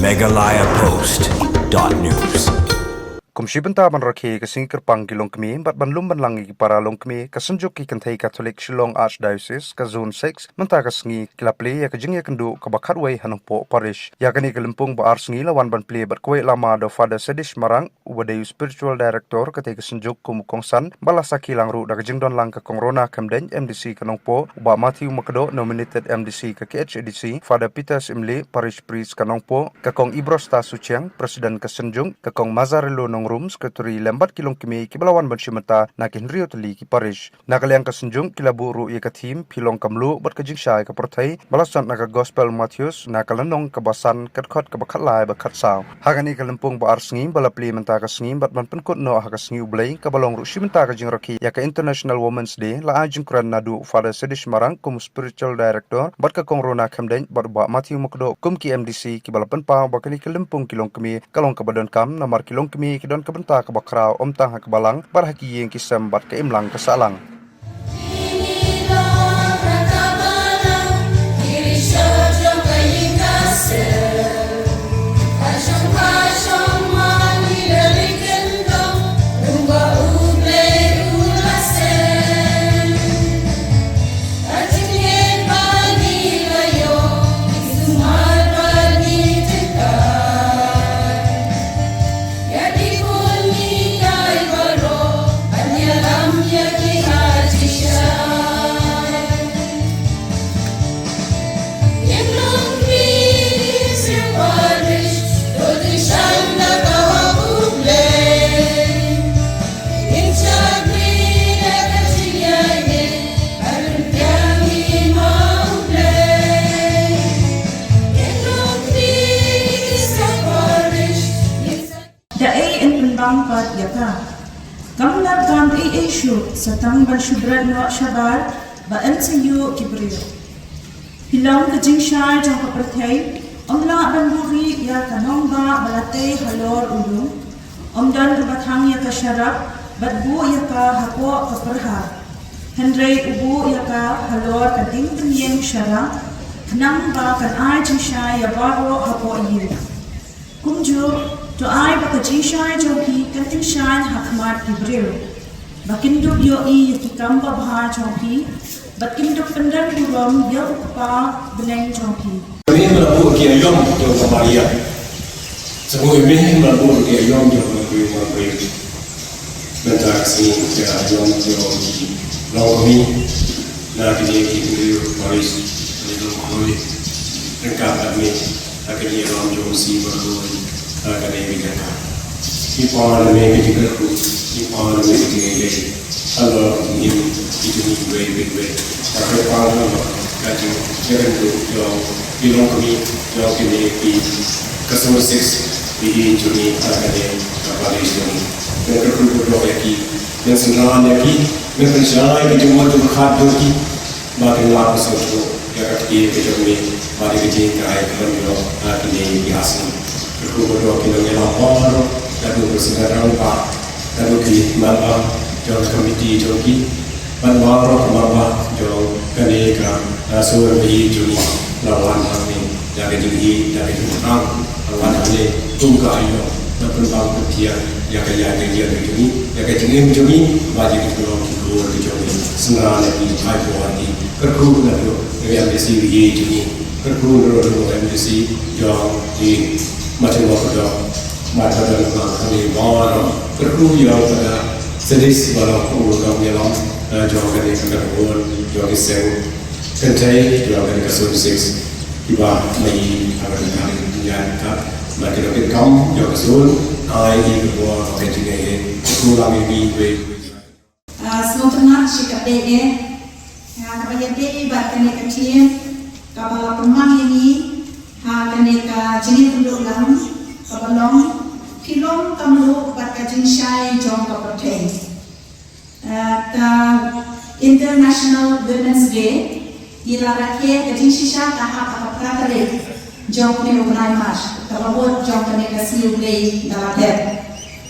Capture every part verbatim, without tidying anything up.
Meghalaya Post dot news. Kum shi bynta ban rakhe ka sngi kyrpang ki longkmie bad ban lum ban lang ïa ki para longkmie, ka Synjuk ki Kynthei Katholik Shillong Archdiocese ka Zone six mynta ka sngi ki la plie ïa ka jingïakynduh kaba khatwei ha Nongpoh Parish. Ïa kane ka lympung ba ar sngi la wan ban plie bad kawei lama da u Father Sedish Marang, uba dei u Spiritual Director katei ka Synjuk, kum u kongsan, ba la sakhi lang ruh da ka jingdon lang ka Kong Rona Khymdeiñ, M D C ka Nongpoh, u Bah Matthew Makdoh, nominated M D C ka K H A D C, Father Peter Syiemlieh, Parish Priest ka Nongpoh, ka Kong Ibrosta Suchiang, President ka Synjuk, ka Kong Mazzarello Nongrum, Secretary, lem bad ki longkmie kiba la wan ban shim bynta na ki hynriew tylli ki parish. Na ka liang ka Synjuk ki la buh ruh ïa ka theme Phi long ka mluh bad ka jingshai ka pyrthei, ba la sot na ka Gospel Mathaios, na ka lynnong kaba san, ka dkhot kaba khatlai bad khatsaw. Ha kane ka lympung ba ar sngi ba la plie mynta ka sngi bad ban pynkut noh ha ka sngi U Blei, kaba long ruh shi bynta ka jingrakhe ïa ka International Women's Day, la ai jingkren naduh u Father Sedish Marang kum u Spiritual Director bad ka Kong Rona Khymdeiñ bad u Bah Matthew Makdoh kum ki M D C kiba la pynpaw ba kane ka lympung ki longkmie ka long kaba donkam, namar ki longkmie ki don ka bynta kaba khraw, ym tang ha ka balang bad ha ki ïing ki sem bad ka imlang ka sahlang. Da ei yn pynbang pat ïa ka? Kam lah ban ei ei shuh, sa tang ban shu bret noh shabar ba yn sa ïuh ki briew. Phi long ka jingshai jong ka pyrthei, ym lah ban buhrieh ïa ka nongbah ba la tei halor u lum, ym don kaba thang ïa ka sharap, bad buh ïa ka hapoh ka pyrha. Hynrei u buh ïa ka halor ka dieng pynïeng sharap, khnang ba kan ai jingshai ïa baroh hapoh ïing. Kumjuh, to ai ba ka jingshai jong phi kan tyngshaiñ ha khmat ki briew, ba kin dup ïohi ïa ki kam babha jong phi, bad kin dup pyndon burom ïa u Kpa bneng jong phi. Kane ba la buh ki aïom jong ka Maria. Sngewbha ïa me ba la buh ki aïom jong ka Maria. Mynta ka sngi ka aïom jong ki longkmie na kine ki briew parish, kine longkmie. Ryngkat bad me ha ka jingïalam jong u C Baroh ha kane ka jaka. Ngi pan na me ka jingkyrkhu, ngi pan na me ka jingïeit. Halor ki jingim ki jingim kiwei kiwei. Ka kyrpang halor ka jingïakynduh jong ki longkmie jong kine ki ka Zone six, ki ïing jong ngi ha kane ka parish jong ngi. Ngi kyrkhu kyrdoh ïa ki, ngi synran ïa ki, ngi pynshai ki jingmut jingpyrkhat jong ki. Ba kin lah ban sngewthuh ïa ka ktien ka jong me, ba dei ka jinghikai ka ban ïoh ha kine ki ar sngi. Kyrkhu kyrdoh ki nongïalam baroh, naduh ka seng rangbah, naduh ki member jong ka komiti jong ki, bad baroh ki member jong kane ka, ah, suiñ ba ïeit jong ngi, la wan hangne da ka jingïeit, da ka jingthrang. Wan hangne kum ka aïom, ban pynbang pynthiah ïa ka ïaid ka ïeng ka jong ngi, ïa ka jingim jong ngi, ba jingim ka long ki khun ka jong ngi. Synran ïa ki, ai por ïa ki. Kyrkhu naduh ka M D C ïa jong ngi. Kyrkhu naduh ka M D C jong ngi. Mata ba ka dong, mata ba ka dong hangne baroh. Kyrkhu ïa ka Sadis baroh, u dong ïa long, eh, jong kane ka khun, jong ki seng Kynthei jong kane ka Zone six, kiba ma i ha kane ka ïa ka, ma ki donkam jong ka zone, ai i ka bor ka jingïaid, ka lang i wei wei. Ah, sngewtynnat shi katdei eh, ha kaba ïadei bad kane ka theme, kaba la pynmang ïa ngi ha kane ka jingïakynduh lang, kaba long, Phi long ka mluh bad ka jingshai jong ka pyrthei. Ah, ka International Women's Day, ngi la rakhe ka jingshisha ka hap ha ka phra tarik jong une u bnai March, kaba mut jong kane ka sngi U Blei da la dep.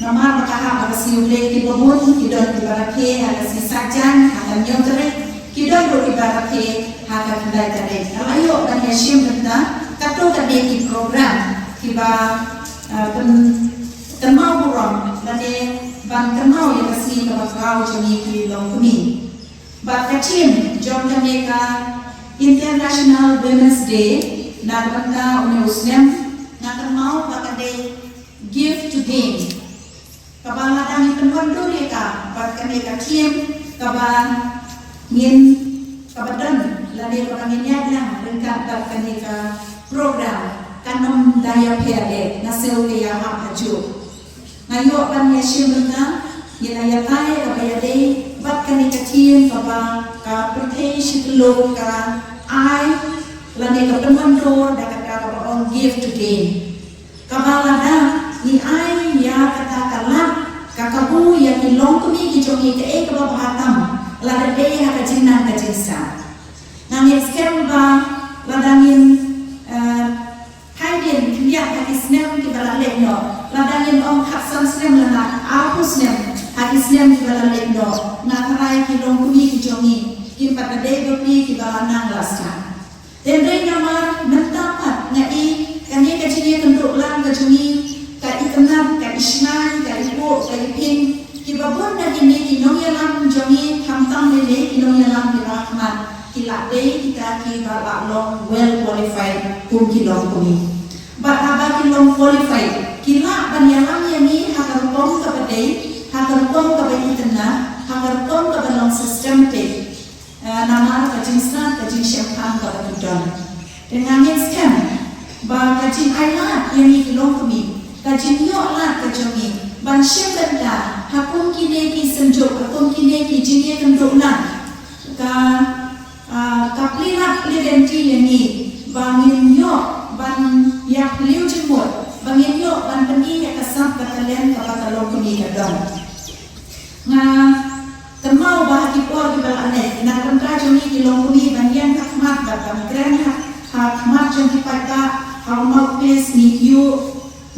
Namar ba ka hap ha ka sngi U Blei, kiba bun ki don kiba rakhe ha ka sngi Saitjaiñ ha ka hynñiew tarik, ki don ruh kiba rakhe ha ka khyndai tarik. Nga la ïoh ban ïashim bynta katto katne ki program Kiba, ah, pyn-, kynmaw burom lane ban kynmaw ïa ka sngi kaba khraw jong ngi ki longkmie. Bad ka theme jong kane ka International Women's Day na ka bynta une u snem, nga kynmaw ba ka dei Give to Gain. Kaba lada ngi pynwandur ïa ka bad kane ka theme kaba ngin, kaba don lane kaba ngin ïaid lang ryngkat bad kane ka program, kan ym da ïapher eh, nga sngew ka ïahap hajuh. Nga ïoh ban ïashim ryngkat, ngin ïa ïatai kaba ïadei bad kane ka theme kaba ka pyrthei shi tylli ka ai lane ka pynwandur da kata kaba ong Give to Gain. Kaba lada ngi ai ïa kata ka lad ka kabu ïa ki longkmie ki jong ngi, kaei kaba bha tam lada dei ha ka jingnang ka jingstad. Nga ngeit skhem ba lada ngin, eh, phai dien khyndiat ha ki snem kiba la leit noh, lada ngin ong khatsan snem lane arphew snem ha ki snem kiba la leit noh, nga tharai ki longkmie ki jong ngi kin pat da dei ba phi kiba la nang la stad. Hynrei namar mynta pat nga i kane ka jingïakynduh lang ka jong ngi, ka itynnad, ka ishngaiñ, ka ibuh, ka iphieng, kiba bun na kine ki nongïalam jong ngi, khamtam lei lei ki nongïalam kiba ha khmat, ki la dei kita kiba la long well qualified kum ki longkmie. Bad haba ki long qualified, ki lah ban ïalam ïa ngi ha ka rukom kaba dei, ha ka rukom kaba itynnad, ha ka rukom kaba long systematic. Eh, namar ka jingstad, ka jingshemphang kaba ki don. Te nga ngeit skhem ba ka jingailad ïa ngi ki longkmie, ka jingïoh lad ka jong ngi ban shim bynta ha kum kine ki synjuk, ha kum kine ki jingïakynduh lang, ka, ah, ka plie lad plie lynti ïa ngi ba ngin ïoh ban ïa plie jingmut, ba ngin ïoh ban pyni ïa ka sap ka talent kaba ka longkmie ka don. Nga kynmaw ba ha ki por kiba la leit, na ka bynta jong ngi ki longkmie ban ïeng ha khmat bad ban kren ha, ha khmat jong ki paidbah ha u mouthpiece, ngi ïoh,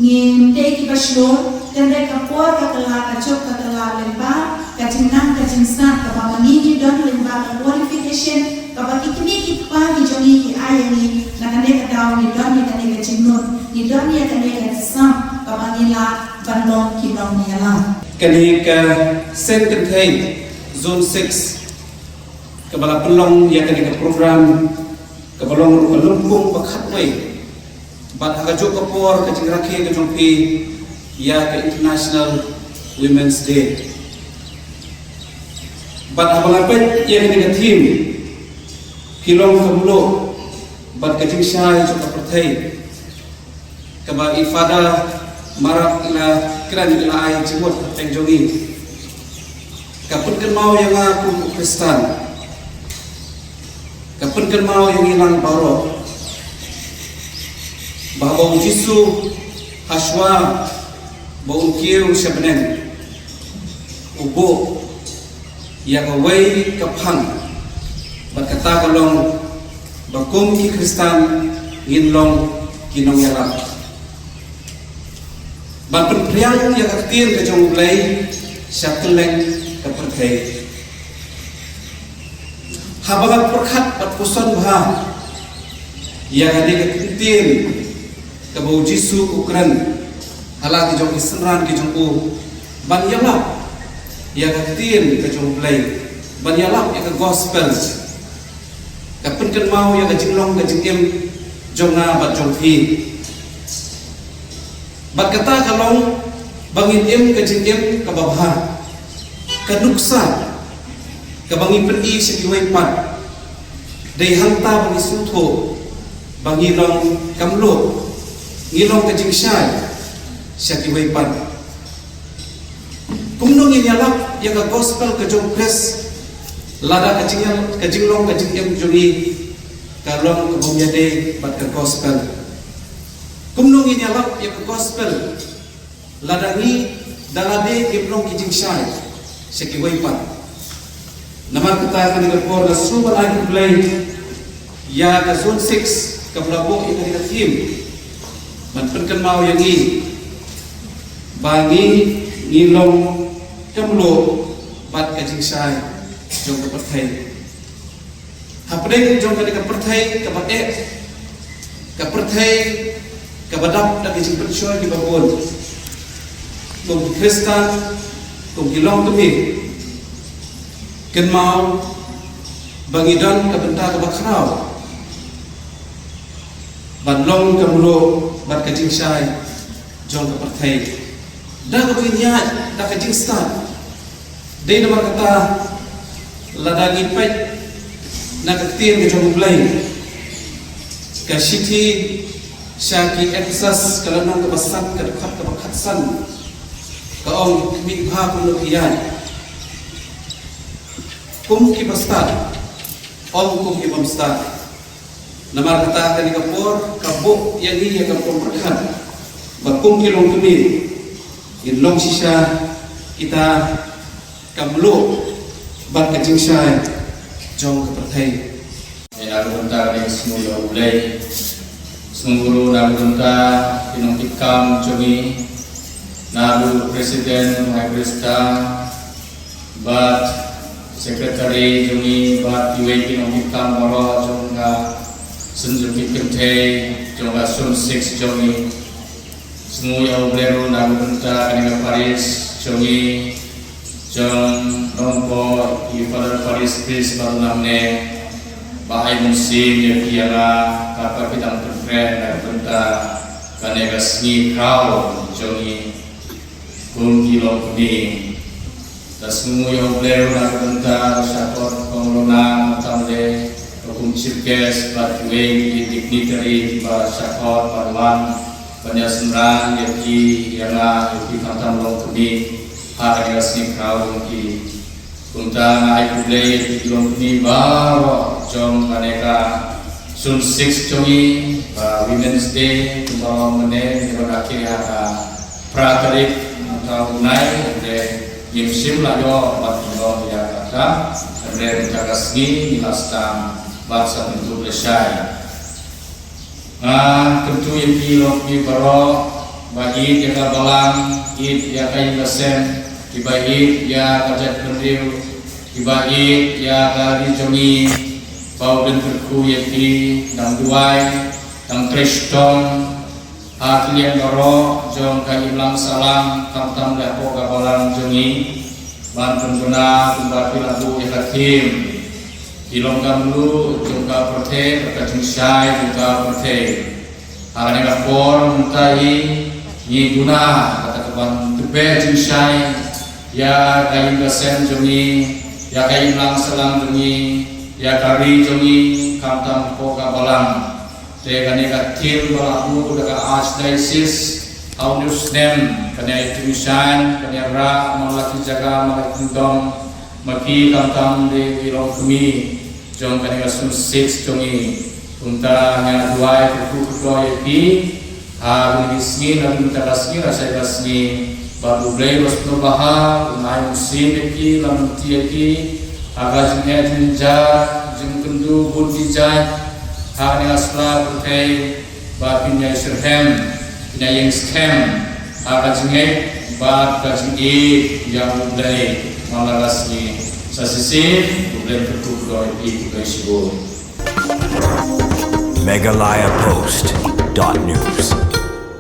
ngim dei kiba shlur. Hynrei ka por ka kylla, ka juk ka kylla lyngba ka jingnang ka jingstad kaba ma ngi ngi don, lyngba ka qualification kaba ki kmie ki kpa ki jong ngi ki ai ïa ngi. Na kane ka daw ngi don ïa kane ka jingmut, ngi don ïa kane ka jingsam kaba ngi lah ban long ki nongïalam. Kane ka seng kynthei Zone six kaba la pynlong ïa kane ka program, kaba long ruh ka lympung ba khatwei bad ha kajuh ka por ka jingrakhe ka jong phi ïa ka International Women's Day. Bad haba nga peit ïa kane ka theme, phi long ka mluh bad ka jingshai jong ka pyrthei, kaba i Father Marap i la kren, i la ai jingmut hapdeng jong ngi, ka pynkynmaw ïa nga kum u Khristan, ka pynkynmaw ïa ngi lang baroh ba haba u Jisu, hashwa ba un kiew sha bneng, u buh ïa kawei ka phang, bad kata ka long ba kum ki Khristan ngin long ki nongïalap. Ban pynphriang ïa ka ktien ka jong U Blei sha kylleng ka pyrthei. Haba nga pyrkhat bad puson bha ïa kane ka ktien kaba u Jisu u kren ha la ki jong ki synran ki jong u, ban ïalap ïa ka ktien ka jong U Blei, ban ïalap ïa ka gospel, ka pynkynmaw ïa ka jinglong ka jingim jong nga bad jong phi. Bad kata ka long ba ngin im ka jingim kaba bha. Ka nuksa kaba ngi pyni sha kiwei pat, dei hangta ba ngi sngewthuh ba ngi long ka mluh, ngi long ka jingshai sha kiwei pat. Kumno ngin ïalap ïa ka gospel ka jong Khrist lada ka jingïa-, ka jinglong ka jingim jong ngi ka long ka bym ïadei bad ka gospel? Kumno ngin ïalap ïa ka gospel lada ngi da lade ngim long ki jingshai sha kiwei pat? Namar kata, kane ka por nga sngewbha ai khublei ïa ka Zone six kaba la buh ïa kane ka theme ban pynkynmaw ïa ngi ba ngi, ngi long ka mluh bad ka jingshai jong ka pyrthei. Hapdeng jong kane ka pyrthei kaba eh, ka pyrthei kaba dap da ka jingpynshoi kiba bun. Kum ki Khristan, kum ki longkmie, kynmaw ba ngi don ka bynta kaba khraw ban long ka mluh bad ka jingshai jong ka pyrthei. Da kaba ngin ïaid da ka jingstad. Dei namar kata, lada ngi peit na ka ktien ka jong U Blei, ka shithi sha ki Ephesus ka lynnong kaba san, ka dkhot kaba khatsan, ka ong, khmih bha kumno phi ïaid, kum kiba stad, ym kum ki bym stad. Namar kata, kane ka por ka buh ïa ngi ïa ka rukom pyrkhat ba kum ki longkmie, ngin long shisha kita ka mluh bad ka jingshai jong ka pyrthei. Ïa na ka bynta kane ka sngi ïa U Blei, sngew buhrieh na ka bynta ki nongkitkam jong ngi, naduh president, vice president, bad secretary jong ngi, bad kiwei ki nongkitkam baroh jong ka seng jong ki kynthei jong ka zone six jong ngi. Sngew ïa U Blei ruh na ka bynta kane ka parish jong ngi, jong nongpoi i Father Parish Priest ba u nang ne, ba ai mynsiem ïa ki ïa nga, kaba ki dang pynkhreh na ka bynta kane ka sngi khraw jong ngi kum ki longkmie. Da sngew ïa U Blei ruh na ka bynta, da shakor kong Rona, khamtam lei ka kum chief guest, bad kiwei ki dignitary ba shakor ban wan ban ïa synran ïa ki ïa nga, ïa ki khamtam longkmie ha kane ka sngi khraw jong ki. Kumta nga ai khublei ïa ki longkmie baroh jong kane ka zone six jong ngi, ba Women's Day kumba long mynne, ngi ba la kyrpad ha ka phra tarik mynta u bnai, hynrei ngim shym la ïoh ban ïoh ïa kata, hynrei mynta ka sngi ngi la sdang ban sa kyntu lashai. Nga kyntu ïa phi longkmie baroh, ba ïeit ïa ka balang, ïeit ïa ka ïing ka sem, kiba ïeit ïa ka jaitbynriew, kiba ïeit ïa ka ri jong ngi, ba U Blei un kyrkhu ïa phi, dang duwai, dang trei shitom ha ki liang baroh jong ka imlang sahlang, khamtam leh hapoh ka balang jong ngi, ban pynbna kumba phi la buh ïa ka theme, phi long ka mluh jong ka pyrthei, ka jingshai jong ka pyrthei. Ha kane ka por mynta hi ngi duna kata ka ban tbeh jingshai ïa ka ïing ka sem jong ngi, ïa ka imlang sahlang jong ngi, ïa ka ri jong ngi, khamtam hapoh ka balang. Te kane ka theme ba la buh da ka Archdiocese ha une u snem, kane ka jingshai, kane ka rah man la ki jaka, man la ki kyndong, ma ki khamtam de ki longkmie jong kane ka zone six jong ngi. Kumta nga duwai kyrkhu kyrdoh ïa phi ha kine ki sngi, naduh mynta ka sngi, lashai ka sngi, ba U Blei un sngewbha ha, un ai mynsiem ïa ki, lam lynti ïa ki ha ka jingeh jingjar, jingkynduh bun ki jait ha kane ka sla pyrthei, ba phin ïai shitrhem, phin ïai ïeng skhem ha ka jingngeit bad ka jingïeit ïa U Blei man la ka sngi. Sa shisien, U Blei un kyrkhu kyrdoh ïa phi, khublei shibun. Meghalaya Post dot news.